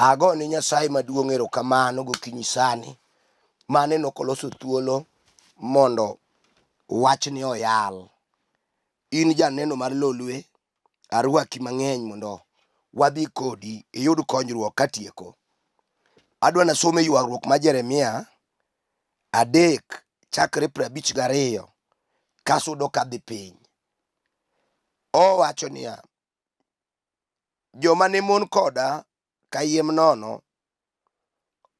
Ago ne Nyasaye maduong' erokamano gokinyi sani maneno koloso thuolo mondo wachni oyal. In janeno mar Lolwe, arwaki mang'eny mondo wadhi kodi iyud konyruok katieko. Adwa nasom e ywaruok ma Jeremia 3 chakre 52 kasudo kadhi piny. Owacho niya, Joma ne mon koda kayiem nono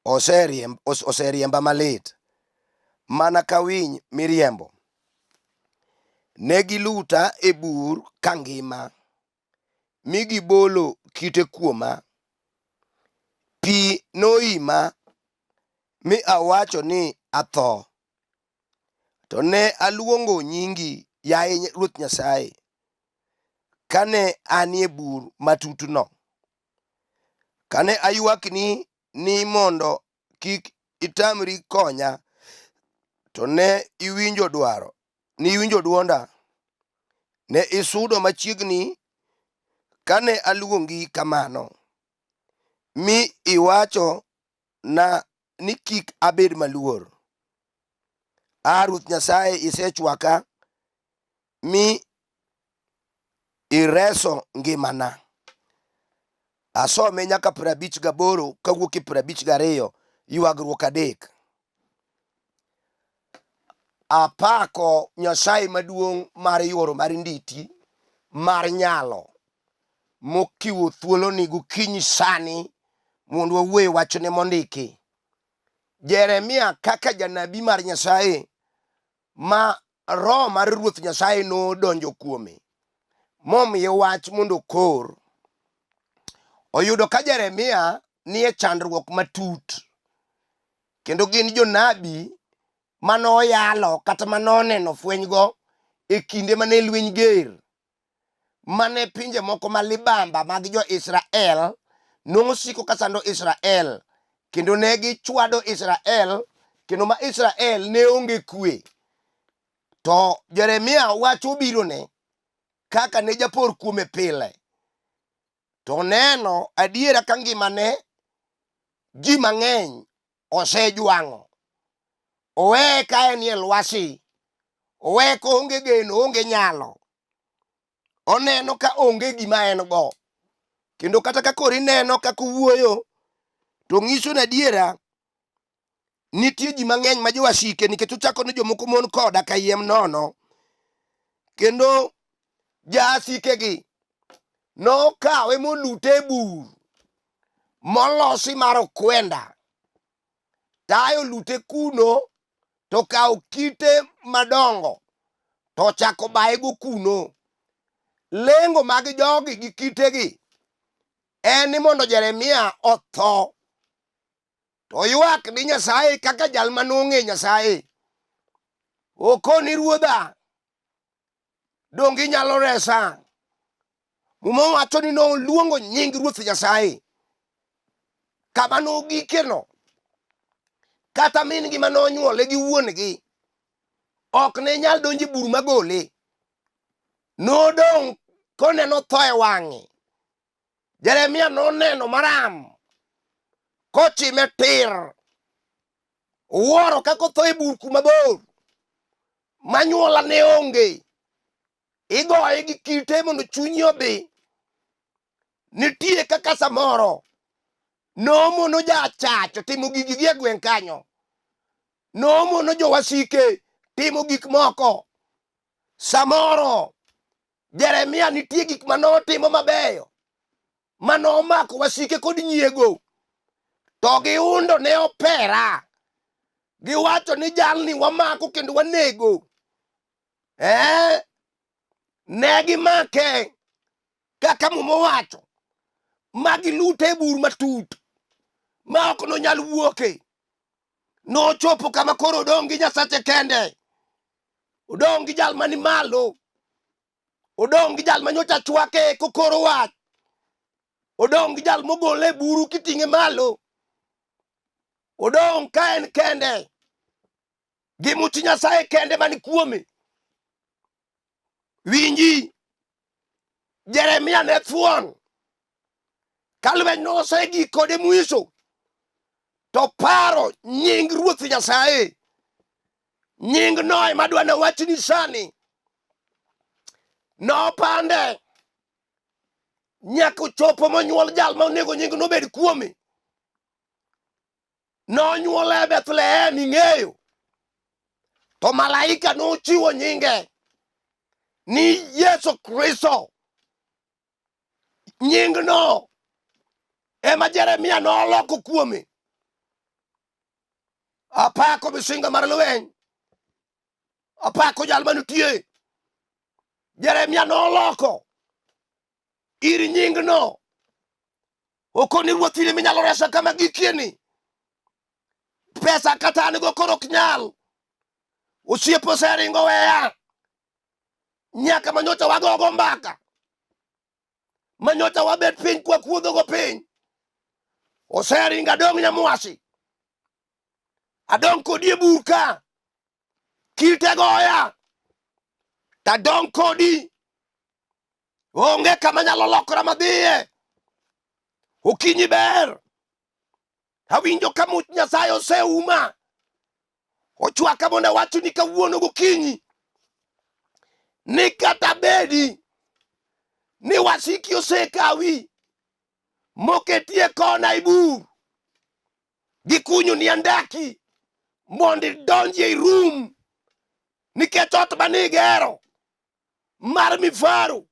oseriemba malit, mana ka winy miriembo. Ne giluta e bur kangima, mi gibolo kite kuoma. Pi noima mi awacho ni atho. To ne aluongo nyingi, yaye Ruoth Nyasaye, kane anie bur matutno. Kane aywakni ni mondo kik itamri konya, to ne iwinjo dwaro, niwinjo dwonda. Ne isudo machiegni kane aluongi kamano, mi iwacho na ni kik abed maluor. A Ruoth Nyasaye, isechwaka mi ireso ngimana. Asome nyaka 58 kawuok e 52, ywagruok 3. Apako Nyasaye maduong' mar yuoro mar nditi mar nyalo mokiwo thuoloni gokinyi sani mondo wawuo e wachne mondiki. Jeremia kaka janabi mar Nyasaye ma roho mar Ruoth Nyasaye nodonjo kuome momiye wach mondo okor. Oyudo ka Jeremia nie chandruok matut kendo gin jonabi manoyalo kata manoneno fwenygo e kinde mane lweny ger mane pinje moko ma libamba mag jo-Israel nosiko ka sando Israel kendo ne gichwado Israel kendo ma Israel ne onge kwe. To Jeremia wach obirone kaka ne japor kuome pile. To neno adiera ka ngimane ji mang'eny osejwang'o. Oweye ka enie lwasi, oweye ka onge geno, onge nyalo. Oneno ka onge gima en go. Kendo kata ka koro ineno kaka owuoyo, to ng'iso ni adiera nitie ji mang'eny ma jowasike nikech ochako ni jomoko mon koda kayiem nono. Kendo jasikegi nokawe molute e bur molosi mar okwenda. Tayo olute kuno to okawo kite madongo to ochako bayego kuno. Lengo mag jogi gi kitegi en ni mondo Jeremia otho. To oywak ni Nyasaye kaka jal ma nong'e Nyasaye. Okoni ruodha, donge inyalo resa? Muma wacho ni noluongo nying Ruoth Nyasaye kama nogikeno. Kata min-gi ma nonyuole gi wuon-gi ok ne nyal donjo e bur magole. Nodong' koneno tho e wang'e. Jeremia noneno maram kochime tir. Owuoro kaka otho e bur kuma bor manyuola ne onge. Igoye gi kite mondo chunyi odhi. Nitie kaka samoro nomono jachacho timo gigi gi e gweng' kanyo. Nomono jowasike timo gik moko. Samoro Jeremia nitie gik ma notimo mabeyo ma nomako wasike kod nyiego to giundo ne opera giwacho ni jalni wamako kendo wanego eh? Ne gimake kaka Muma owacho ma gilute e bur matut ma ok nonyal wuoke. Nochopo kama koro odong' gi Nyasache kende, odong' gi jal mani malo, odong' gi jal manyocha chwake kokoro wach, odong' gi jal mogole e buru kiting'e malo, odong' ka en kende gi much Nyasaye kende mani kuome. Winji, Jeremia ne thuon. Ka lweny nosegik kode mwiso, to paro nying Ruoth Nyasaye. Nying no ema adwa nawachni sani. Nopande nyaka ochopo monyuol jal ma onego nying nobed kuome. Nonyuole e Bethlehem ing'eyo. To malaika nochiwo nyinge ni Yesu Kristo. Nyingno ema Jeremia noloko kuome. Apako misinga mar lweny. Apako jal manitie. Jeremia noloko ir nyingno. Okoni ruoth in ema inyalo resa kama gikieni. Pesa kata an go koro ok nyal. Osiepe oseringo weya. Nyaka manyocha wagogo mbaka. Manyocha wabet piny kwa kuodhogo piny. Oseringo adong' Nyamwasi. Adong' kodi e bur ka. Kite goya. Tadong' kodi. Onge kama nyalo lokora madhiye. Okinyi ber. Awinjo ka much Nyasaye oseuma. Ochwaka mondo awachni kawuono gokinyi ni kata bedi ni wasiki osekawi moketi e kona e bur gikunyo ni andaki mondo idonji ei rum nikech ot mane igero mar mifaru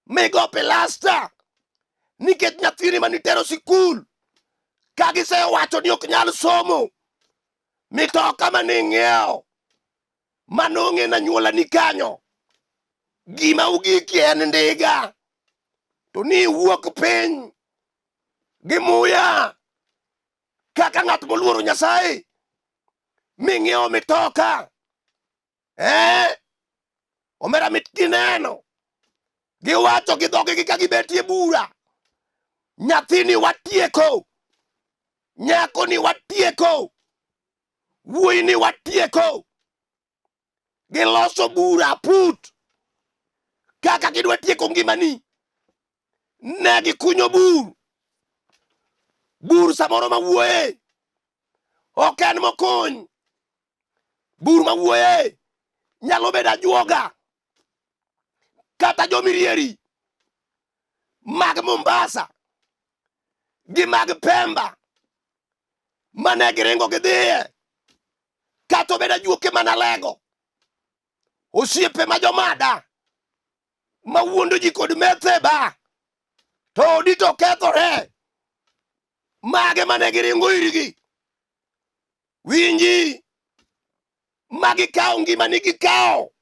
migo pilasta nikech nyathini manitero sikul ka gisewacho ni ok nyal somo mitoka mane ing'iewo manong'e na nyuola ni kanyo gima ugikie en ndiga to ni iwuok piny gi muya kaka ng'at moluoro Nyasaye ming'iewo mitoka eh omera mit gineno giwacho gi dhogegi ka gibetie bura nyathini watieko nyakoni watieko wuoyini watieko giloso bura put kaka gidwa tieko ngimani ne gikunyo bur bur samoro mawuoye ok en mokuny bur mawuoye nyalo bedo ajuoga kata jomirieri mag Mombasa gi mag Pemba mane giringo gidhiye kata obedo ajuoke mana lego osiepe ma jomada ma wuondo ji kod methe ba to odi to kethore mage mane giringo irgi winji ma gikawo ngimani gikawo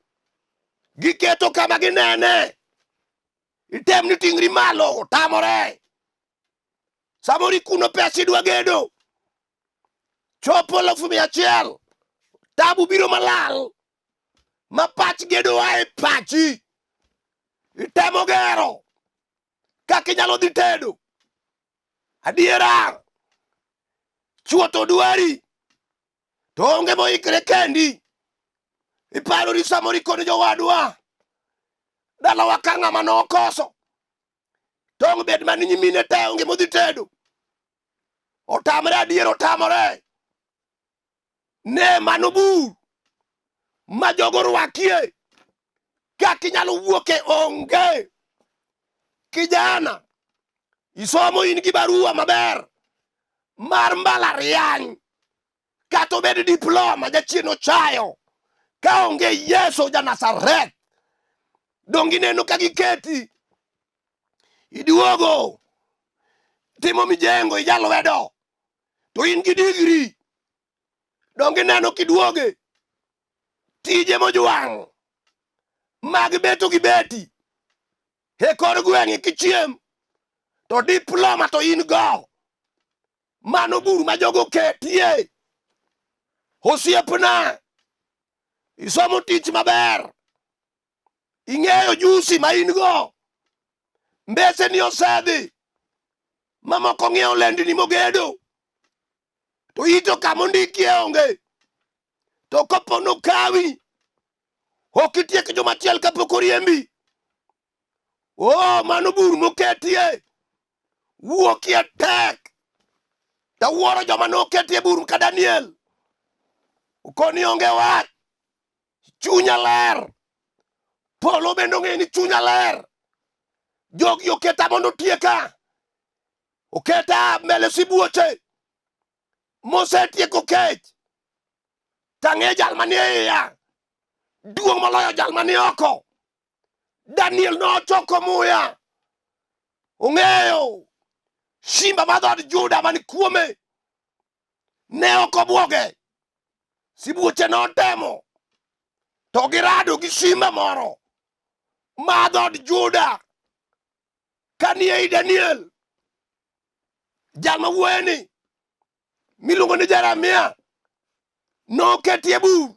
giketo kama ginene item ni ting'ri malo otamore samoro ikuno pesa idwa gedo chopo 100,000 tabu biro malal ma pach gedo a e pachi itemo gero kaka inyalo dhi tedo adiera chuo to dwari to onge moikre kendi iparori samoro ikoni jowadwa dalawa ka ng'ama nokoso tong' bed mani nyimine te onge modhi tedo otamre adier otamore ne mano bur ma jogo rwakie kaka inyalo wuoke onge kijana isomo in gi barua maber mar mbalariany kata obed diploma jachien ochayo ka onge Yesu ja Nazareth donge ineno ka giketi iduogo timo mijengo ijalwedo to in gi digri donge ineno kiduoge tije mojwang' mag beto gi beti e kor gweng'e kichiem to diploma to in go mano bur ma jogo ketie osiepna isomo tich maber ing'eyo jusi ma in go mbese ni osedhi mamoko ng'iewo lendni mogedo to ito kama ondikie onge to kopo nokawi ok itiek jomachiel kapok oriembi o mano bur moketie. Wuokie tek. Tawuoro joma noketi e bur ka Daniel. Okoni onge wach. Chunya ler. Polo bende ong'eyo ni chunya ler. Jogi oketa mondo otieka. Oketa mbele sibuoche. Mosetieko kech. Tang'e jal manie iya. Duong' moloyo jal manie oko. Daniel nochoko muya. Ong'eyo simba mar dhood Juda man kuome ne ok obwoge. Sibuoche notemo to girado gi simba moro mar dhood Juda kanie ei Daniel. Jal ma wuoyeni miluongo ni Jeremia noketi e bur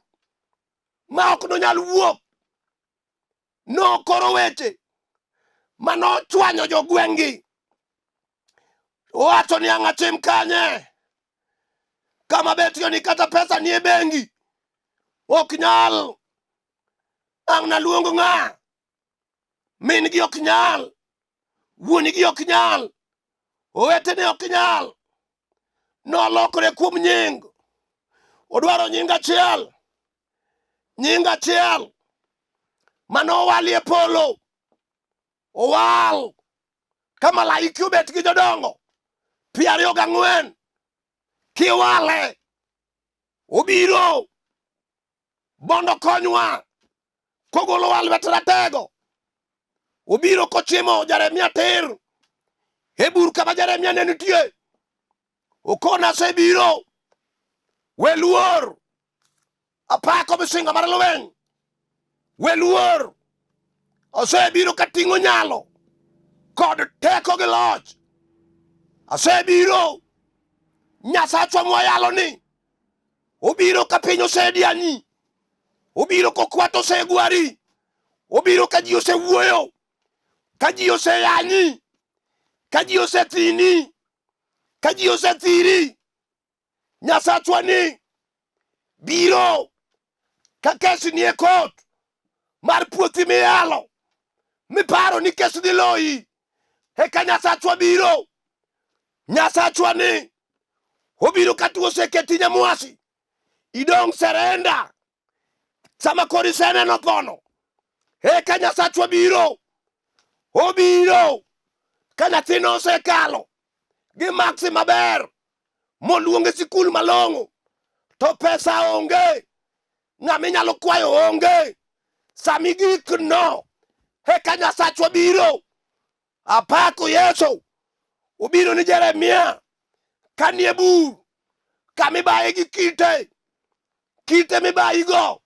ma ok nonyal wuok. Nokoro weche ma nochwanyo jogweng'gi. Owacho ni ang' atim kanye? Kama betio ni kata pesa nie bengi ok nyal. Ang' naluong ng'a? Min gi ok nyal, wuon gi ok nyal, owetene ok nyal. Nolokore kuom nying. Odwaro nying achiel, nying achiel mane owalie polo. Owal ka malaike obet gi jodongo 24 kiwale obiro mondo konywa kogolowa lwet ratego. Obiro kochimo Jeremia tir e bur kama Jeremia ne nitie. Okona asebiro, we luor, apako misinga mar lweny, we luor, osebiro kating'o nyalo kod teko gi loch. Asebiro, Nyasachwa mwayalo ni obiro ka piny osedianyi, obiro kokwato osegwari, obiro ka ji osewuoyo, ka ji oseyanyi, ka ji osethini, ka ji osethiri. Nyasachwa ni biro ka kes nie kot mar puothi miyalo miparo ni kes dhi loyi, eka Nyasachwa biro. Nyasachwa ni obiro ka tuo oseketi nyamwasi, idong' serenda sama koro iseneno thono, eka Nyasachwa biro. Obiro ka nyathino osekalo gi maksi maber moluong e sikul malong'o to pesa onge, ng'ama inyalo kwayo onge. Sami gik no eka Nyasachwa biro. Apako Yesu obiro ni Jeremia kanie bur kamibaye gi kite, kite mibayigo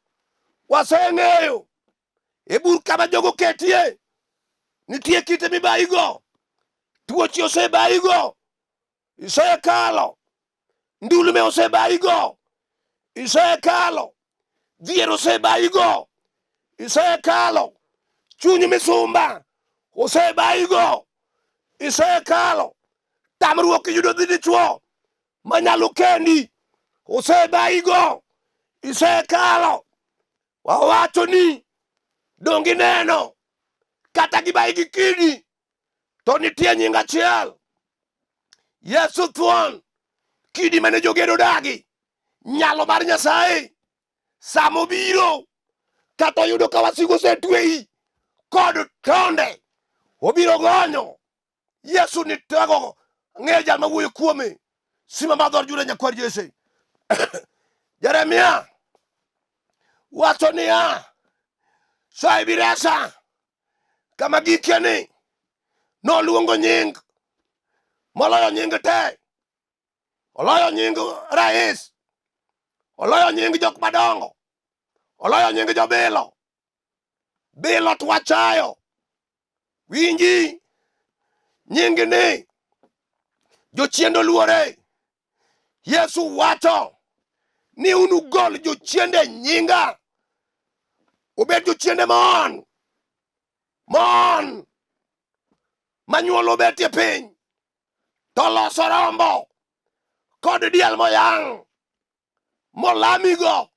waseng'eyo e bur kama jogo ketie nitie kite mibayigo, tuoche osebayigo, isekalo ndulme osebayigo, isekalo dhier osebayigo, isekalo chuny misumba osebayigo, isekalo tamruok yudo dhi dichuo manyalo kendi osebayigo, isekalo. Wawacho ni donge ineno kata gibayi gi kidi to nitie nying achiel Yesu thuon kidi mane jogedo dagi nyalo mar Nyasaye sama obiro kata oyudo ka wasigu osetweyi kod tonde obiro gonyo Yesu ni tego ng'eyo jal mawuoyo kuome sima mar dhood Juda nyakwar Jesse. Jeremia wacho niya, Saibiresa kama gikie ni noluongo nying moloyo nying te, oloyo nying rais, oloyo nying jok madongo, oloyo nying jobilo. Bilo to wachayo. Winji nying ni jochiende oluore. Yesu wacho ni unugol jochiende e nyinga, obed jochiende moon moon manyuol obetie piny to loso rombo kod diel moyang' molamigo.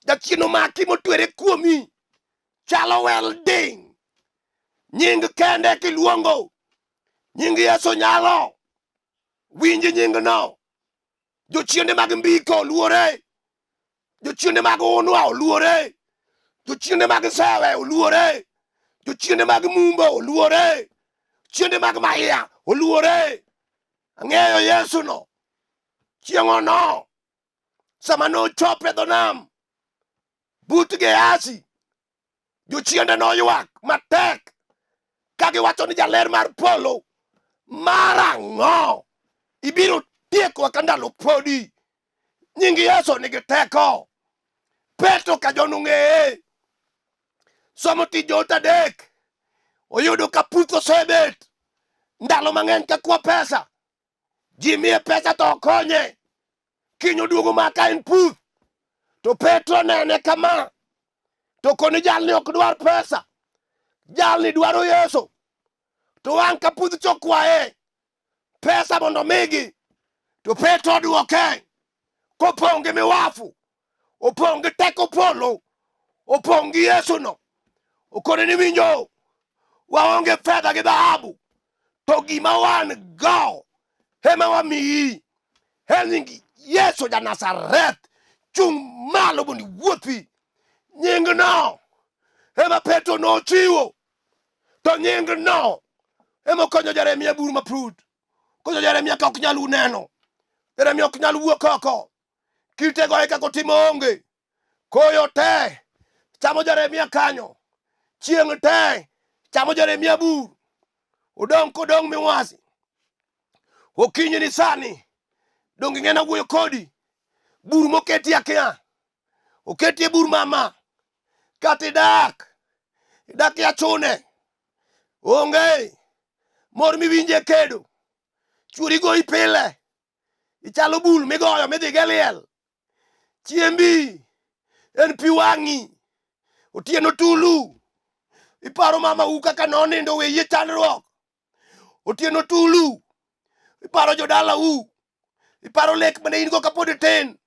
Jachien omaki motwere kuomi chalo welding. Nying kende kiluongo Nying Yesu nyalo. Winj nyingno. Jochiende mag mbiko oluore. Jochiende mag unwa oluore. Jochiende mag sewe oluore. Jochiende mag mumbo oluore. Chiende mag maiya oluore. Ang'eyo Yesu no. Chieng'ono sama nochopo e dho nam but Gehazi, jochiende noywak matek ka giwacho ni jaler mar polo mar ang'o ibiro tiekowa ka ndalo podi. Nying Yesu nigi teko. Petro ka John ong'eye somo tij joot adek oyudo ka puth osebet ndalo mang'eny ka kwa pesa ji miye pesa to okonye kiny oduogo ma ka en puth to Petro nene kama to koni jalni ok dwar pesa jalni dwaro Yesu to wang' ka puth chokwaye pesa mondo omigi to Petro odwoke kopong' gi miwafu opong' gi teko polo opong' gi Yesu no okone ni winjo waonge fedha gi dhahabu to gima wan go ema wamiyi e nying Yesu ja Nazareth chung' malo mondo iwuothi nyingno ema Petro nochiwo to nyingno ema okonyo Jeremia bur maprut konyo Jeremia ka ok nyal neno Jeremia ok nyal wuok oko kite goye kaka otimo onge koyo te chamo Jeremia kanyo chieng' te chamo Jeremia bur odong' kodong' miwasi okinyi ni sani donge ing'ena wuoyo kodi bur moketi akia oketi e bur mama kata idak idak e achune onge mor miwinje kedo chuori goyi pile ichalo bul migoyo midhi go e liel chiembi en pi wang'i otieno tulu iparo mama u kaka nonindo weyie chandruok otieno tulu iparo jodala u iparo lek mane in go kapod itin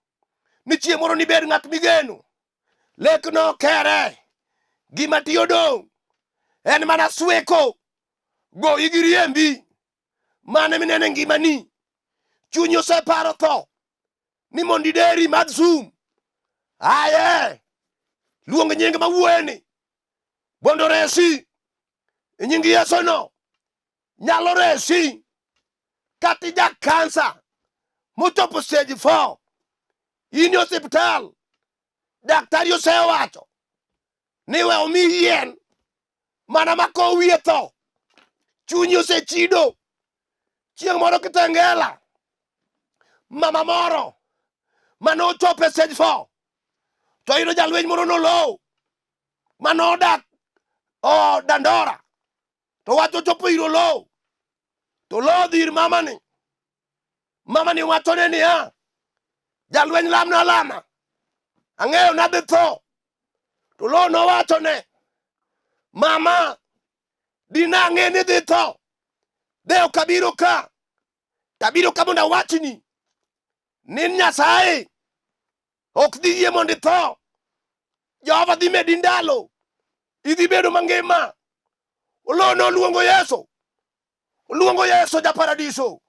ni chieng' moro nibed ng'at migeno lek no kere gima tiyo dong' en mana sweko goyi gi riembi mane minene ngimani chunyi oseparo tho ni mondo ideri madh sum aye luong nying mawuoyeni mondo resi e nying Yesu no nyalo resi kata ija kansa mochopo stage 4 in e osiptal daktari osewacho ni we omi yien mana ma kowi e tho chunyi osechido chieng' moro Kitengela mama moro mane ochopo e stage 4 to oyudo jalweny moro nolow mane odak o Dandora to wach ochopo ir Oloo to Oloo odhi ir mamani mamani wachone niya jalweny lamna alama ang'eyo nadhi tho to Oloo nowachone mama dina ang'e ni dhi tho de ok abiro ka tabiro ka mondo awachni ni Nyasaye ok dhi yie mondo itho Jehova dhi medi ndalo idhi bedo mangima Oloo noluongo Yesu oluongo Yesu ja paradiso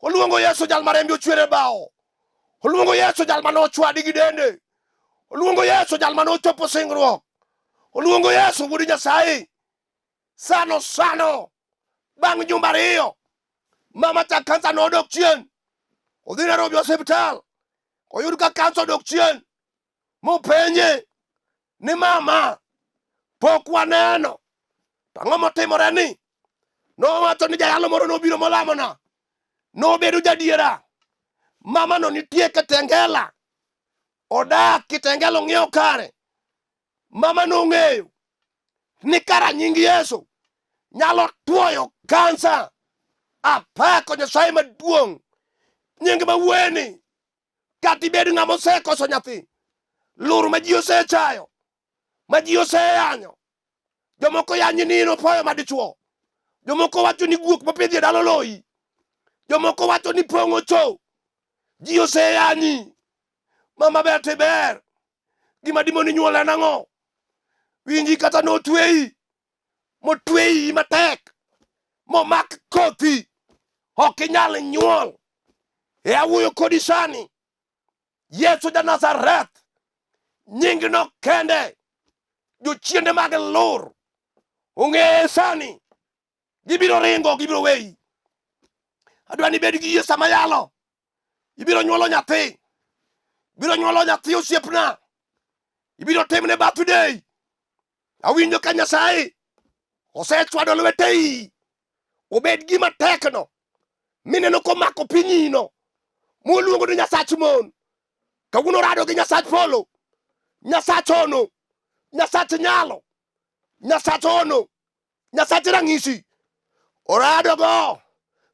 oluongo Yesu jal ma rembe ochwer e bao oluongo Yesu jal mane ochwadi gi dende oluongo Yesu jal mane ochopo singruok oluongo Yesu wuod Nyasaye sano sano bang' jumbe ariyo mama cha kansa nodok chien odhi Nairobi osiptal oyud ka kansa odok chien mopenje ni mama pok waneno to ang'o motimore ni nowacho ni jayalo moro nobiro molamona nobedo jadiera mama no nitie Kitengela odak Kitengela ong'iewo kare mama nong'eyo ni kara nying Yesu nyalo tuoyo kansa apako Nyasaye maduong' nying mawuoyeni kata ibed ng'ama osekoso nyathi lur ma ji osechayo ma ji oseyanyo jomoko yanyi ni in opoyo madichuo jomoko wacho ni guok mopidhi e dala oloyi jomoko wacho ni pong'o cho ji oseyanyi mama ber to iber gima dimoni nyuol en ang'o winji kata notweyi motweyi matek Momak kothi ok inyal nyuol. E awuoyo kodi sani. Yesu ja Nazareth, nyingno kende jochiende mag lur ong'eye sani, gibiro ringo, gibiro weyi. Adwa ni ibed gi yie sama yalo. Ibiro nyuolo nyathi, ibiro nyuolo nyathi osiepna, ibiro timne birthday. Awinjo ka Nyasaye osechwado lwete iyi obed gima tekno mineno komako pinyino moluongo ni Nyasach mon. Kawuono rado gi Nyasach polo, Nyasach ono, Nyasach nyalo, Nyasach ono, Nyasach rang'isi. Orado go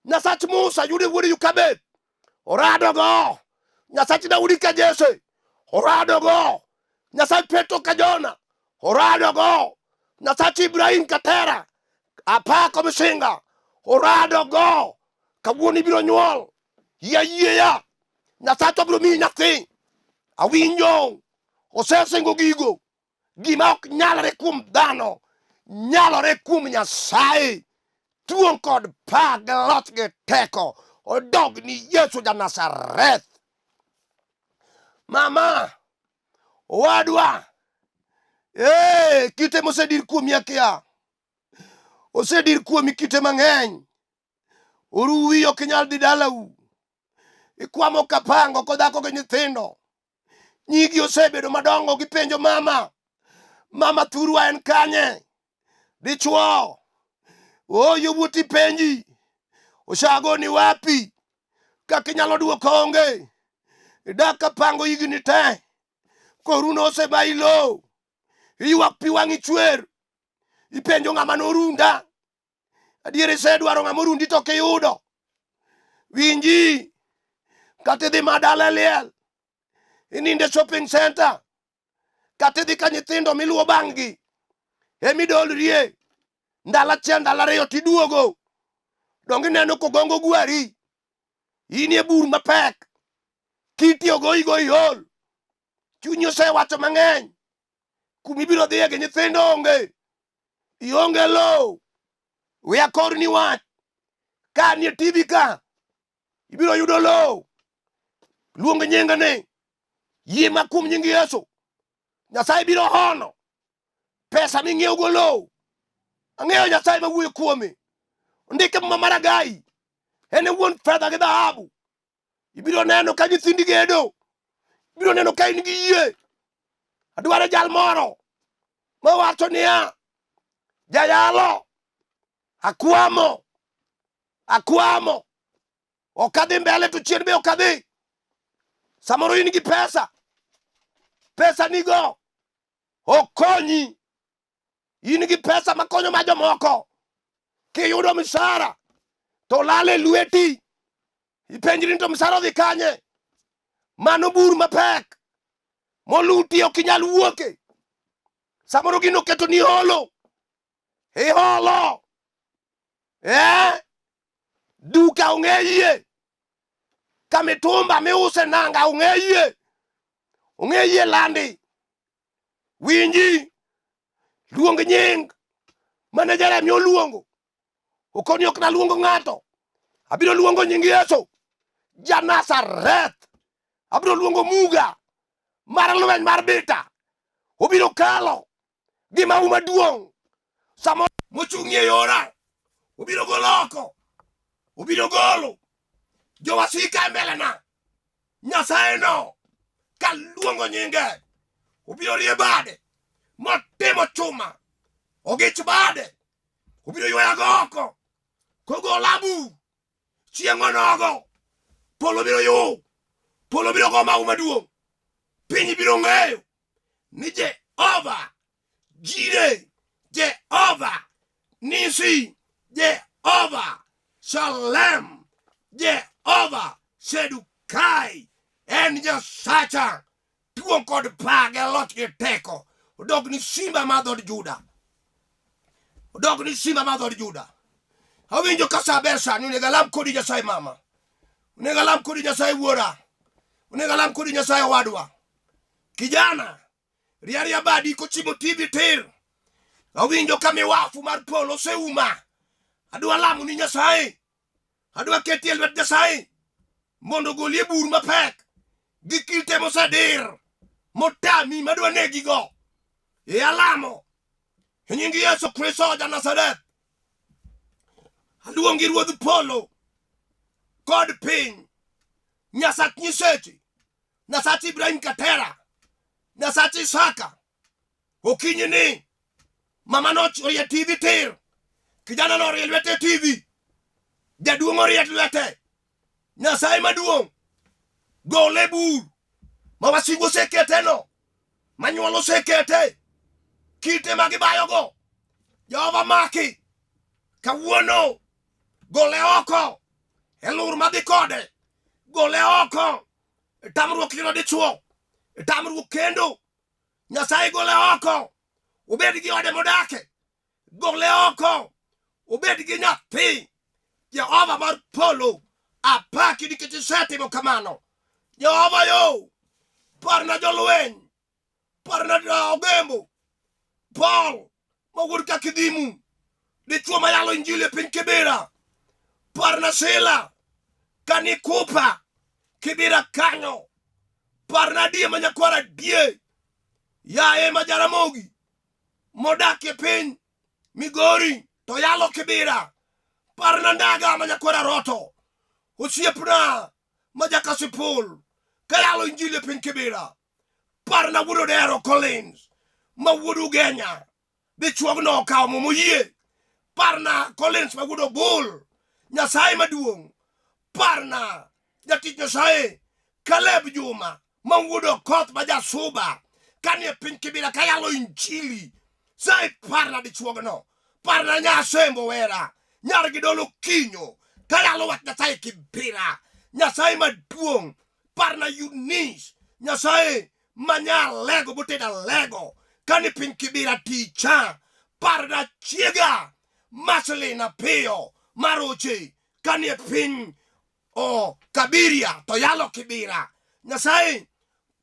Nyasach Musa yude wuod Yukabed. Orado go Nyasach Daudi ka Jesse. Orado go Nyasach Petro ka Jona. Orado go Nyasach Ibrahim ka Tera. Apako Misinga. Orado go kawuono ibiro nyuol. Yie ayieya. Nyasachwa biro miyi nyathi. Awinjo osesingo gigo. Gima ok nyalre kuom dhano nyalore kuom Nyasaye. Tuong' kod pa gi loch gi teko odog ni Yesu ja Nazareth. Mama, owadwa, ee, kite mosedir kuomi akia. Osedir kuomi kite mang'eny. Oruwi ok inyal dhi dalau. Ikwamo kapango kodhako gi nyithindo. Nyigi osebedo madongo gipenjo mama, mama thurwa en kanye? Dichwo, o yowuoti penji, oshago ni wapi? Kaka inyalo duoko onge. Idak kapango higni te, koruno osemayi lowo. Iywak pi wang'i chwer, ipenjo ng'ama norunda. Adier isedwaro ng'ama orundi to ok iyudo. Winji, kata idhi ma dala e liel, ininde shopping center, kata idhi ka nyithindo miluwo bang'gi, emidolrie ndalo achiel ndalo ariyo tiduogo. Donge ineno kogongo gwari, in e bur mapek, kiti ogoyigo iol, chunyi osewacho mang'eny, kuma ibiro dhiye gi nyithindo onge, ionge lowo. We akorni wach, ka nie TV ka, ibiro yudo lowo. Luong nyinge ni, yie ma kuom nying Yesu. Nyasaye biro hono pesa ming'iewogo lowo. Ang'eyo Nyasaye mawuoyo kuome. Ondike Muma mar Hagai, en e wuon fedha gi dhahabu. Ibiro neno ka nyithindi gedo. Ibiro neno ka in gi yie. Adwaro jal moro mawacho niya, jayalo, akwamo, akwamo, ok adhi mbele to chien be ok adhi. Samoro in gi pesa, pesa nigo ok konyi. In gi pesa makonyo ma jomoko. Kiyudo misara to lal e lweti, ipenjri ni to misara odhi kanye? Mano bur mapek moluti ok inyal wuoke. Samoro gino oketo ni holo, iholo eh? Duka ong'eyie, ka mitumba miuse nanga ong'eyie, ong'eyie landi. Winji, luong nying mane Jeremia oluongo. Okoni ok naluongo ng'ato, abiro luongo nying Yesu ja Nazareth. Abiro luongo muga mar lweny mar bita, obiro kalo gi mahu maduong' samoro mochung'ie yora, obiro golo oko, obiro golo jowasika e mbelena. Nyasaye no kaluongo nyinge, obiro rie bade motimo chuma, ogich bade, obiro ywayago oko kogola bur. Chieng' onogo polo biro yuw, polo biro go mahu maduong', piny biro ng'eyo ni Jehova Jire, Jehova Nisi, Jehova Shalem, Jehova Sedukai en Nyasacha. Duong' kod pak gi loch gi teko odog ni simba mar dhood Juda, odog ni simba mar dhood Juda. Awinjo ka sa ber sani, onego alam kodi Nyasaye mama, onego alam kodi Nyasaye wuora, onego alam kodi Nyasaye owadwa. Kijana, ria ria badi kochimo TV tir. Awinjo ka miwafu mar polo oseuma. Adwa lamo ni Nyasaye. Adwa keti e lwet Nyasaye mondo ogolie bur mapek gi kite mosedir motami madwa negigo. E alamo e nying Yesu Kristo ja Nazareth. Aluongi Ruodh polo kod piny, Nyasach nyiseche, Nyasach Ibrahim Katera, Nyasach Isaka. Okinyi ni mama norie TV tir, kijana norie lwete TV, jaduong' orie lwete. Nyasaye maduong' gole bur ma wasigu oseketeno, ma nyuol osekete, kite ma gibayogo. Jehova maki kawuono, gole oko e lur madhi kode, gole oko e tamruok yudo dichwo, e tamruok kendo. Nyasaye gole oko, obed gi ode modake, gole oko, obed gi nyathi. Jehova mar polo, apaki nikech isetimo kamano. Jehova yo, parna jolweny, parna Ogembo, Paul ma wuod Kakidhimu, dichwo mayalo injili e piny Kibera, parna Sila kanikupa Kibera kanyo, parna die ma nyakwara die, yaye ma Jaramogi modak e piny Migori to yalo Kibera, parna Ndaga ma nyakwara Roto, osiepna ma jakasipul kayalo injili e piny Kibera, parna wuod Odero Collins ma wuod Ugenya dichuogno okawo muma oyie parna Collins ma wuod Obul Nyasaye maduong' parna jatich Nyasaye Caleb Juma ma wuod Okoth ma jasuba kanie piny Kibira kayalo injili sai parna dichuogno parna nyasembo wera nyar gi dolo kinyo kayalo wach Nyasaye Kibira Nyasaye maduong' parna Eunice Nyasaye manya lego boteda lego kani piny Kibira ticha parna chiega Marceline Apiyo maroche kanie piny o Kabiria to yalo Kibira Nyasaye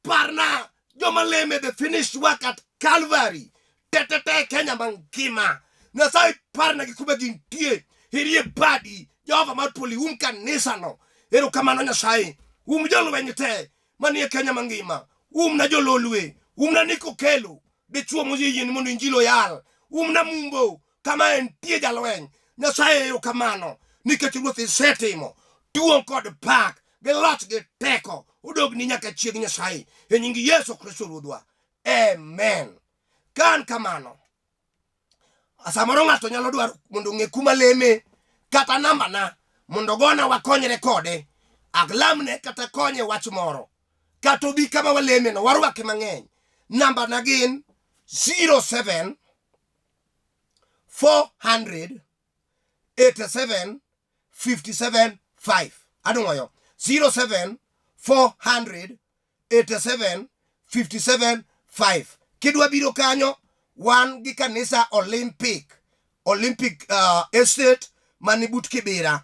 parna joma leme the finished work at Calvary tetete Kenya mangima Nyasaye parna gi kuma gintie irie badi Jehova mar polo ium kanisano erokamano Nyasaye um jolweny te manie Kenya mangima umna jololwe umna Niko Kelo dichuo moyie yien mondo injili oyal umna Mumbo kama entie jalweny Nyasaye erokamano nikech Ruoth isetimo duong' kod pak gi loch gi teko odogni nyaka chieng' Nyasaye e nying Yesu Kristo Ruodhwa amen. Ka an kamano samoro ng'ato nyalo dwaro mondo ong'e kuma leme kata nambana mondo ogona wakonyre kode aglamne kata konye wach moro kata obi kama waleme no warwake mang'eny nambana gin 07 400 87 57 5 adung'oyo 07 400 87 57 5 kidwa biro kanyo wan gi kanisa Olympic Olympic Estate mani but Kibira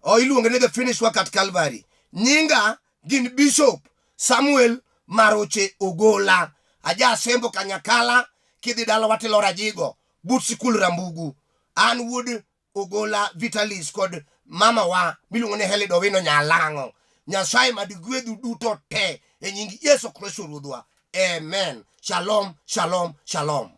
o iluonge ni the finished work at Calvary nyinga gin Bishop Samuel Maroche Ogola aja Sembo Kanyakala kidhi dalawa tiloro Ajigo but sikul Rambugu an wuod Ogola Vitalis kod mama wa miluongo ni Heli Dowino Nyalang'o. Nyasaye mad gwedhu duto te e nying Yesu Kristo Ruodhwa. Amen. Shalom, shalom, shalom.